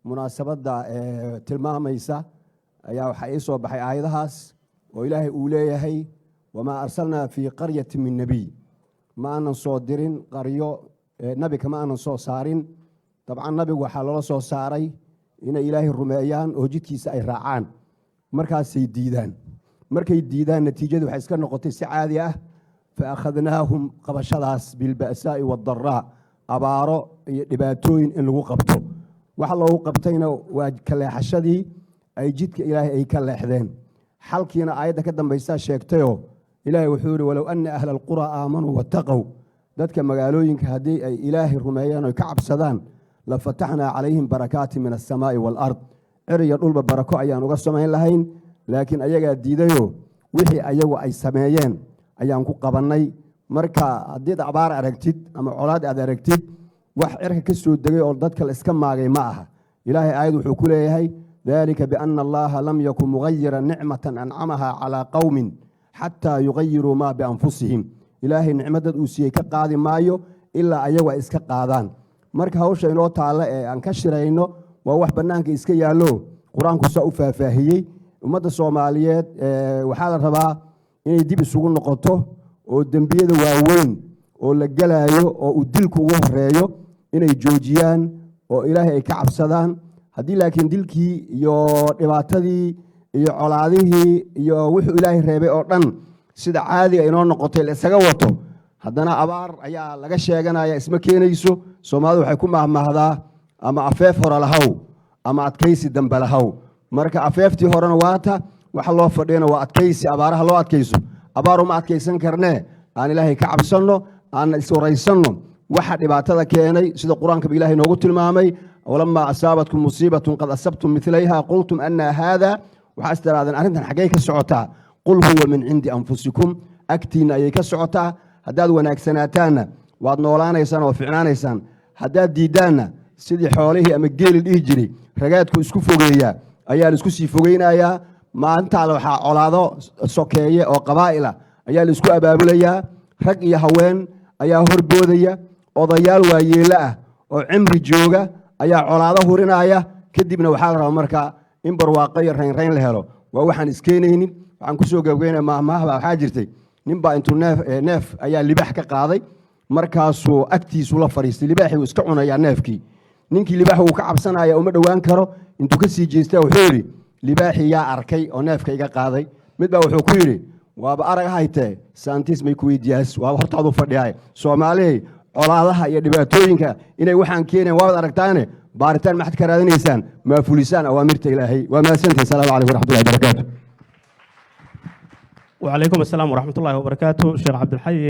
Munaasabadda tilmaamaysa ayaa waxaa ii soo baxay aayadahaas oo Ilaahay uu leeyahay: "وما أرسلنا في قرية من نبي." Ma aanan soo dirin qaryo nabi kama aanan soo saarin. Dabcan, nabigu waxaa loola soo saaray inay Ilaahay rumeeyaan oo jidkiisa ay raacaan. Markaasay diidaan. Markay diidaan, natiijadu waxay iska noqotay si caadi ah: فأخذناهم, qabashadaas, بالبأساء والضراء, abaaro iyo dhibaatooyin in lagu qabto. Waxa loogu qabtayna waa kaleexashadii ay jidka Ilaahay ay ka leexdeen. Xalkiina aayadda ka dambaysaa sheegtayoo Ilaahay wuxuu yihi: "ولو أن أهل القرى آمنوا واتقوا." Dadka magaalooyinka haddii ay Ilaahay rumeeyaan oy ka cabsadaan, "لفتحنا عليهم بركات من السماء والأرض," cir iyo dhulba barako ayaan uga samayn lahayn. Laakiin ayagaa diidayoo wixii ayagu ay sameeyeen ayaan ku qabannay. Marka haddiid abaar aragtid ama colaad aad aragtid, wax cirka ka soo degay oo dadka la iska maagay ma aha. Ilaahay aayad wuxuu ku leeyahay: "ذلك بأن الله لم يك مغيرا نعمة أنعمها على قوم حتى يغيروا ما بأنفسهم." Ilaahay nicmadad uu siiyey ka qaadi maayo ilaa ayagu ay iska qaadaan. Marka hawsha inoo taalla ee aan ka shirayno waa wax bannaanka iska yaallo, Qur-aanku saa u faahfaahiyey. Ummadda Soomaaliyeed waxaa la rabaa inay dib isugu noqoto oo dembiyada waaweyn oo la gelaayo oo uu dilku ugu horeeyo inay joojiyaan oo Ilaahay ay ka cabsadaan. Haddii laakiin dilkii iyo dhibaatadii iyo colaadihii iyo wuxuu Ilaahay reebay oo dhan sida caadiga inoo noqotay la isaga wato, haddana abaar ayaa laga sheeganaya, isma keenayso. Soomaalidu waxay ku mahmahdaa: ama afeef hore lahaw ama adkaysi dambe lahaw. Marka afeeftii horena waata, waxa loo fadhiyana waa adkaysi. Abaaraha loo adkayso, abaar uma adkaysan karnee aan Ilaahay ka cabsanno, aan iswaraysanno waxa dhibaatada keenay, sida Qur-aankaba Ilahay noogu tilmaamay: "ولما أصابتكم مصيبة قد أصبتم مثليها قلتم أنى هذا." Waxaa is tirahdeen: "Arrintan xaggay ka socotaa?" "قل هو من عند أنفسكم." Agtiinna ayay ka socotaa. Haddaad wanaagsanaataanna waad noolaanaysaan oo ficnaanaysaan. Haddaad diiddaanna, sidii xoolihii ama geeli dhihi jiray ragaadku isku fogeeyaa ayaa la isku sii fogeynayaa. Maalintaale waxaa colaado sokeeye oo qabaa'ila ayaa la isku abaabulayaa. Rag iyo haween ayaa horboodaya, odayaal waayeelo ah oo cimri jooga ayaa colaado hurinaya. Kadibna waxaa la rabaa marka in barwaaqo iyo raynrayn la helo. Waa waxaan iskeenaynin. Waxaan kusoo gabgeynaya maahmaahba. Waxaa jirtay ninbaa intuu neef ayaa libaax ka qaaday. Markaasuu agtiisu la fadhiistay. Libaaxii uu iska cunayaa neefkii. Ninkii libaax uu ka cabsanaya, uma dhowaan karo. Intuu ka sii jeestay wuxuu yidhi: "Libaaxii yaa arkay oo neefka iga qaaday?" Mid baa wuxuu ku yidhi: "Waaba arag haytee, saantiis may ku weydiyaas, waaba hortaadu fadhiyaay." Soomaalihey, colaadaha iyo dhibaatooyinka inay waxaan keenayan waabaad aragtaane, baaritaan maxaad ka raadinaysaan? Maa fulisaan awaamirta Ilaahay? Waa mahadsantihin. Asalaamu calaykum waraxmatullahi barakaatu. وعليكم السلام ورحمة الله وبركاته شيخ عبد الحي.